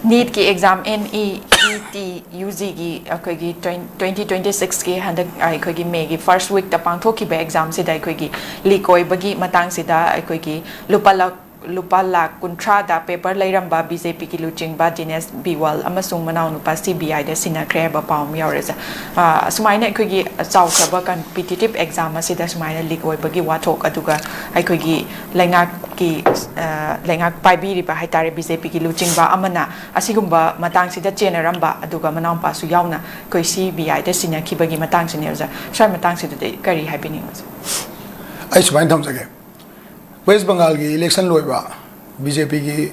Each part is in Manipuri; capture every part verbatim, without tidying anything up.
ꯅꯤꯠꯀꯤ ꯑꯦꯛꯖꯥꯝ, ꯅꯤꯏꯇꯤ ꯌꯨ ꯖꯤꯒꯤ ꯑꯩꯈꯣꯏꯒꯤ ꯇ꯭ꯋꯦꯟꯇꯤ ꯇ꯭ꯋꯦꯟꯇꯤ ꯁꯤꯛꯁꯀꯤ ꯍꯟꯗꯛ ꯑꯩꯈꯣꯏꯒꯤ ꯃꯦꯒꯤ ꯐꯥꯔꯁ ꯋꯤꯛꯇ ꯄꯥꯡꯊꯣꯛꯈꯤꯕ ꯑꯦꯛꯖꯥꯝꯁꯤꯗ ꯑꯩꯈꯣꯏꯒꯤ ꯂꯤꯛ ꯑꯣꯏꯕꯒꯤ ꯃꯇꯥꯡꯁꯤꯗ ꯑꯩꯈꯣꯏꯒꯤ ꯂꯨꯄꯥ ꯂꯥꯛ ꯂꯨꯄꯥ ꯂꯥꯛ ꯀꯨꯟꯊ꯭ꯔꯥꯗ ꯄꯦꯄꯔ ꯂꯩꯔꯝꯕ ꯕꯤ ꯖꯦ ꯄꯤꯒꯤ ꯂꯨꯆꯤꯡꯕ ꯗꯤꯅꯦꯁ ꯕꯤꯋꯥꯜ ꯑꯃꯁꯨꯡ ꯃꯅꯥꯎꯅꯨꯄꯥ ꯁꯤ ꯕꯤ ꯑꯥꯏꯗ ꯁꯤꯟꯅꯈ꯭ꯔꯦ ꯍꯥꯏꯕ ꯄꯥꯎ ꯑꯃ ꯌꯥꯎꯔꯦ꯫ ꯑ, ꯑꯁꯨꯃꯥꯏꯅ ꯑꯩꯈꯣꯏꯒꯤ ꯆꯥꯎꯈ꯭ꯔꯕ ꯀꯝꯄꯤꯇꯤꯇꯤꯞ ꯑꯦꯛꯖꯥꯝ ꯑꯁꯤꯗ ꯁꯨꯃꯥꯏꯅ ꯂꯤꯛ ꯑꯣꯏꯕꯒꯤ ꯋꯥꯊꯣꯛ, ꯑꯗꯨꯒ ꯑꯩꯈꯣꯏꯒꯤ ꯂꯩꯉꯥꯛꯀꯤ, ꯑ, ꯂꯩꯉꯥꯛ ꯄꯥꯏꯕꯤꯔꯤꯕ ꯍꯥꯏꯇꯥꯔꯦ, ꯕꯤ ꯖꯦ ꯄꯤꯒꯤ ꯂꯨꯆꯤꯡꯕ ꯑꯃꯅ ꯑꯁꯤꯒꯨꯝꯕ ꯃꯇꯥꯡꯁꯤꯗ ꯆꯦꯟꯅꯔꯝꯕ, ꯑꯗꯨꯒ ꯃꯅꯥꯎꯄꯥꯁꯨ ꯌꯥꯎꯅ ꯑꯩꯈꯣꯏ ꯁꯤ ꯕꯤ ꯑꯥꯏꯗ ꯁꯤꯟꯅꯈꯤꯕꯒꯤ ꯃꯇꯥꯡꯁꯤꯅꯦ ꯑꯣꯖꯥ꯫ ꯁ꯭ꯋꯥꯏ ꯃꯇꯥꯡꯁꯤꯗꯗꯤ ꯀꯔꯤ ꯍꯥꯏꯕꯤꯅꯤꯡꯕꯁꯦ? ꯑꯩ ꯁꯨꯃꯥꯏꯅ ꯊꯝꯖꯒꯦ꯫ ꯋꯦꯁ ꯕꯪꯒꯥꯜꯒꯤ ꯏꯂꯦꯛꯁꯟ ꯂꯣꯏꯕ, ꯕꯤ ꯖꯦ ꯄꯤꯒꯤ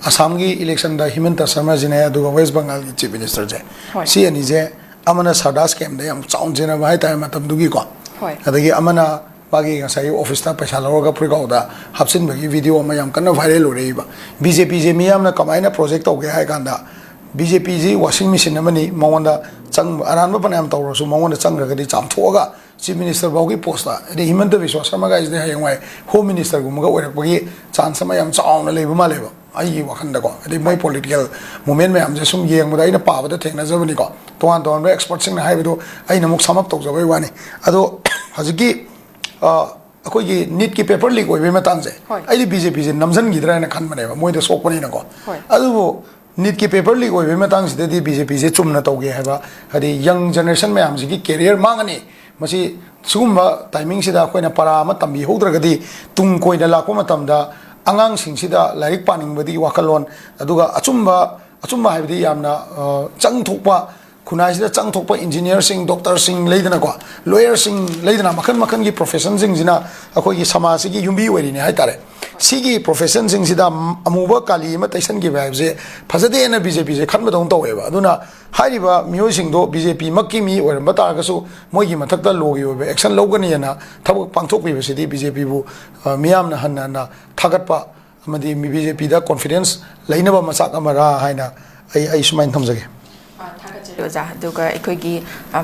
ꯑꯁꯥꯝꯒꯤ ꯏꯂꯦꯛꯁꯟꯗ ꯍꯤꯃꯟꯇ ꯁꯔꯃ ꯁꯤꯟꯅꯩ, ꯑꯗꯨꯒ ꯋꯦꯁ ꯕꯪꯒꯥꯜꯒꯤ ꯆꯤꯐ ꯃꯤꯅꯤꯁꯇꯔꯁꯦ, ꯍꯣꯏ꯫ ꯁꯤ ꯑꯅꯤꯁꯦ ꯑꯃꯅ ꯁꯔꯗꯥ ꯁ꯭ꯀꯦꯝꯗ ꯌꯥꯝ ꯆꯥꯎꯅ ꯆꯦꯟꯅꯕ ꯍꯥꯏꯇꯥꯔꯦ ꯃꯇꯝꯗꯨꯒꯤꯀꯣ꯫ ꯍꯣꯏ꯫ ꯑꯗꯒꯤ ꯑꯃꯅ ꯃꯥꯒꯤ ꯉꯁꯥꯏꯒꯤ ꯑꯣꯐꯤꯁꯇ ꯄꯩꯁꯥ ꯂꯧꯔꯒ ꯐꯨꯔꯤꯠꯈꯥꯎꯗ ꯍꯥꯞꯆꯤꯟꯕꯒꯤ ꯚꯤꯗꯤꯑꯣ ꯑꯃ ꯌꯥꯝ ꯀꯟꯅ ꯚꯥꯏꯔꯦꯜ ꯑꯣꯏꯔꯛꯏꯕ꯫ ꯕꯤ ꯖꯦ ꯄꯤꯁꯦ ꯃꯤꯌꯥꯝꯅ ꯀꯃꯥꯏꯅ ꯄ꯭ꯔꯣꯖꯦꯛ ꯇꯧꯒꯦ ꯍꯥꯏ ꯀꯥꯟꯗ, ꯕꯤ ꯖꯦ ꯄꯤꯁꯤ ꯋꯥꯁꯤꯡ ꯃꯦꯆꯤꯟ ꯑꯃꯅꯤ, ꯃꯉꯣꯟꯗ ꯆꯪꯕ ꯑꯔꯥꯟꯕ ꯐꯅꯌꯥꯝ ꯇꯧꯔꯁꯨ ꯃꯉꯣꯟꯗ ꯆꯪꯈ꯭ꯔꯒꯗꯤ ꯆꯥꯝꯊꯣꯛꯑꯒ ꯆꯤꯐ ꯃꯤꯅꯤꯁꯇꯔ ꯐꯥꯎꯒꯤ ꯄꯣꯁꯇ, ꯑꯗꯩ ꯍꯤꯃꯟꯇ ꯕꯤꯁ꯭ꯋꯥ ꯁꯔꯃ ꯀꯥꯏꯁꯤꯗꯤ ꯍꯌꯦꯡꯋꯥꯏ ꯍꯣꯝ ꯃꯤꯅꯤꯁꯇꯔꯒꯨꯝꯕꯒ ꯑꯣꯏꯔꯛꯄꯒꯤ ꯆꯥꯟꯁ ꯑꯃ ꯌꯥꯝ ꯆꯥꯎꯅ ꯂꯩꯕ ꯃꯥꯜꯂꯦꯕ꯫ ꯑꯩꯒꯤ ꯋꯥꯈꯜꯗꯀꯣ, ꯑꯗꯩ ꯃꯣꯏ ꯄꯣꯂꯤꯇꯤꯀꯦꯜ ꯃꯨꯚꯃꯦꯟ ꯃꯌꯥꯝꯁꯦ ꯁꯨꯝ ꯌꯦꯡꯕꯗ ꯑꯩꯅ ꯄꯥꯕꯗ ꯊꯦꯡꯅꯖꯕꯅꯤꯀꯣ, ꯇꯣꯉꯥꯟ ꯇꯣꯉꯥꯟꯕ ꯑꯦꯛꯁꯄꯔꯠꯁꯤꯡꯅ ꯍꯥꯏꯕꯗꯣ ꯑꯩꯅ ꯑꯃꯨꯛ ꯁꯝ ꯑꯞ ꯇꯧꯖꯕꯩ ꯋꯥꯅꯤ꯫ ꯑꯗꯣ ꯍꯧꯖꯤꯛꯀꯤ, ꯑ, ꯑꯩꯈꯣꯏꯒꯤ ꯅꯤꯠꯀꯤ ꯄꯦꯄꯔ ꯂꯤꯛ ꯑꯣꯏꯕꯒꯤ ꯃꯇꯥꯡꯁꯦ, ꯍꯣꯏ꯫ ꯑꯩꯗꯤ ꯕꯤ ꯖꯦ ꯄꯤꯁꯦ ꯅꯝꯁꯤꯟꯈꯤꯗ꯭ꯔꯥ ꯍꯥꯏꯅ ꯈꯟꯕꯅꯦꯕ, ꯃꯣꯏꯗ ꯁꯣꯛꯄꯅꯤꯅꯀꯣ꯫ ꯍꯣꯏ꯫ ꯑꯗꯨꯕꯨ ꯅꯤꯠꯀꯤ ꯄꯦꯄꯔ ꯂꯤꯛ ꯑꯣꯏꯕꯒꯤ ꯃꯇꯥꯡꯁꯤꯗꯗꯤ ꯕꯤ ꯖꯦ ꯄꯤꯁꯦ ꯆꯨꯝꯅ ꯇꯧꯒꯦ ꯍꯥꯏꯕ, ꯍꯥꯏꯗꯤ ꯌꯪ ꯖꯦꯅꯦꯔꯦꯁꯟ ꯃꯌꯥꯝꯁꯤꯒꯤ ꯀꯦꯔꯤꯌꯔ ꯃꯥꯡꯉꯅꯤ꯫ ꯃꯁꯤ ꯁꯤꯒꯨꯝꯕ ꯇꯥꯏꯃꯤꯡꯁꯤꯗ ꯑꯩꯈꯣꯏꯅ ꯄꯔꯥ ꯑꯃ ꯇꯝꯕꯤꯍꯧꯗ꯭ꯔꯒꯗꯤ ꯇꯨꯡ ꯀꯣꯏꯅ ꯂꯥꯛꯄ ꯃꯇꯝꯗ ꯑꯉꯥꯡꯁꯤꯡꯁꯤꯗ ꯂꯥꯏꯔꯤꯛ ꯄꯥꯅꯤꯡꯕꯒꯤ ꯋꯥꯈꯜꯂꯣꯟ, ꯑꯗꯨꯒ ꯑꯆꯨꯝꯕ, ꯑꯆꯨꯝꯕ ꯍꯥꯏꯕꯗꯤ ꯌꯥꯝꯅ, ꯑ, ꯆꯪ ꯊꯣꯛꯄ, ꯈꯨꯟꯅꯥꯏꯁꯤꯗ ꯆꯪ ꯊꯣꯛꯄ ꯏꯟꯖꯤꯅꯤꯌꯔꯁꯤꯡ, ꯗꯣꯛꯇꯔꯁꯤꯡ ꯂꯩꯗꯅꯀꯣ, ꯂꯣꯌꯔꯁꯤꯡ ꯂꯩꯗꯅ, ꯃꯈꯜ ꯃꯈꯜꯒꯤ ꯄ꯭ꯔꯣꯐꯦꯁꯟꯁꯤꯡꯁꯤꯅ ꯑꯩꯈꯣꯏꯒꯤ ꯁꯃꯥꯖꯁꯤꯒꯤ ꯌꯨꯝꯕꯤ ꯑꯣꯏꯔꯤꯅꯤ ꯍꯥꯏꯇꯥꯔꯦ꯫ ꯁꯤꯒꯤ ꯄ꯭ꯔꯣꯐꯦꯁꯟꯁꯤꯡꯁꯤꯗ ꯑꯃꯨꯕ ꯀꯥꯂꯤ ꯑꯃ ꯇꯩꯁꯟꯈꯤꯕ ꯍꯥꯏꯕꯁꯦ ꯐꯖꯗꯦꯅ ꯕꯤ ꯖꯦ ꯄꯤꯁꯦ ꯈꯟꯕꯗꯧꯅ ꯇꯧꯋꯦꯕ꯫ ꯑꯗꯨꯅ ꯍꯥꯏꯔꯤꯕ ꯃꯤꯑꯣꯏꯁꯤꯡꯗꯣ ꯕꯤ ꯖꯦ ꯄꯤ ꯃꯛꯀꯤ ꯃꯤ ꯑꯣꯏꯔꯝꯕ ꯇꯥꯔꯒꯁꯨ ꯃꯣꯏꯒꯤ ꯃꯊꯛꯇ ꯂꯣꯒꯤ ꯑꯣꯏꯕ ꯑꯦꯛꯁꯟ ꯂꯧꯒꯅꯤꯅ ꯊꯕꯛ ꯄꯥꯡꯊꯣꯛꯄꯤꯕꯁꯤꯗꯤ ꯕꯤ ꯖꯦ ꯄꯤꯕꯨ, ꯑ, ꯃꯤꯌꯥꯝꯅ ꯍꯟꯅ ꯍꯟꯅ ꯊꯥꯒꯠꯄ ꯑꯃꯗꯤ ꯕꯤ ꯖꯦ ꯄꯤꯗ ꯀꯣꯟꯐꯤꯗꯦꯟꯁ ꯂꯩꯅꯕ ꯃꯆꯥꯛ ꯑꯃꯔꯥ ꯍꯥꯏꯅ ꯑꯩ, ꯑꯩ ꯁꯨꯃꯥꯏꯅ ꯊꯝꯖꯒꯦ꯫ ꯑ, ꯊꯥꯒꯠꯆꯔꯤ ꯑꯣꯖꯥ꯫ ꯑꯗꯨꯒ ꯑꯩꯈꯣꯏꯒꯤ, ꯑ,